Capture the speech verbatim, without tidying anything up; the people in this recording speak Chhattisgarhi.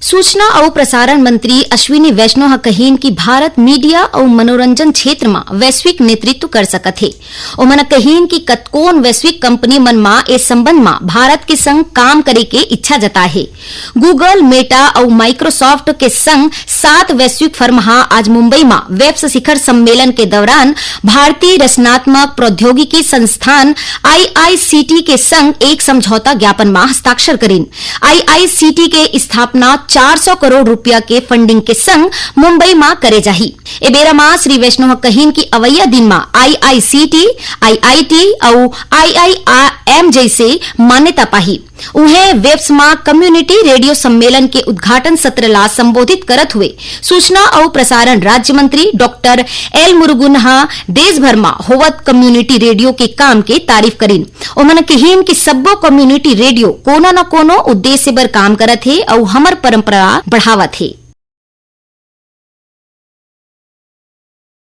सूचना अउ प्रसारण मंत्री अश्विनी वैष्णव ह कहिन कि भारत मीडिया अउ मनोरंजन क्षेत्र म वैश्विक नेतृत्व कर सकत हे। ओमन कहिन कि कतकोन वैश्विक कंपनी मन म ए संबंध म भारत के संग काम करे के इच्छा जताए हे। Google, Meta अउ Microsoft के संग सात वैश्विक फर्म ह आज मुंबई म वेब्स शिखर सम्मेलन के दौरान भारतीय रचनात्मक प्रौद्योगिकी संस्थान आईआईसीटी के संग एक समझौता ज्ञापन म हस्ताक्षर करिन। आईआईसीटी के स्थापना चार सौ करोड़ रुपया के फंडिंग के संग मुंबई म करे जाही। ए बेरा म श्री वैष्णव ह कहिन कि अवइया दिन म आईआईसीटी, आईआईटी अउ आईआईआरएम जइसे मान्यता पाही। उहें वेब्स म कम्युनिटी रेडियो सम्मेलन के उद्घाटन सत्र ला संबोधित करत हुए सूचना अउ प्रसारण राज्य मंत्री डॉक्टर एल मुरुगन ह देश भर म होवत कम्युनिटी रेडियो के काम के तारीफ करिन। ओमन कहिन कि सब्बो कम्युनिटी रेडियो कोनो न कोनो उद्देश्य बर काम करत हे अउ हमर परंपरा बढ़ावत हे।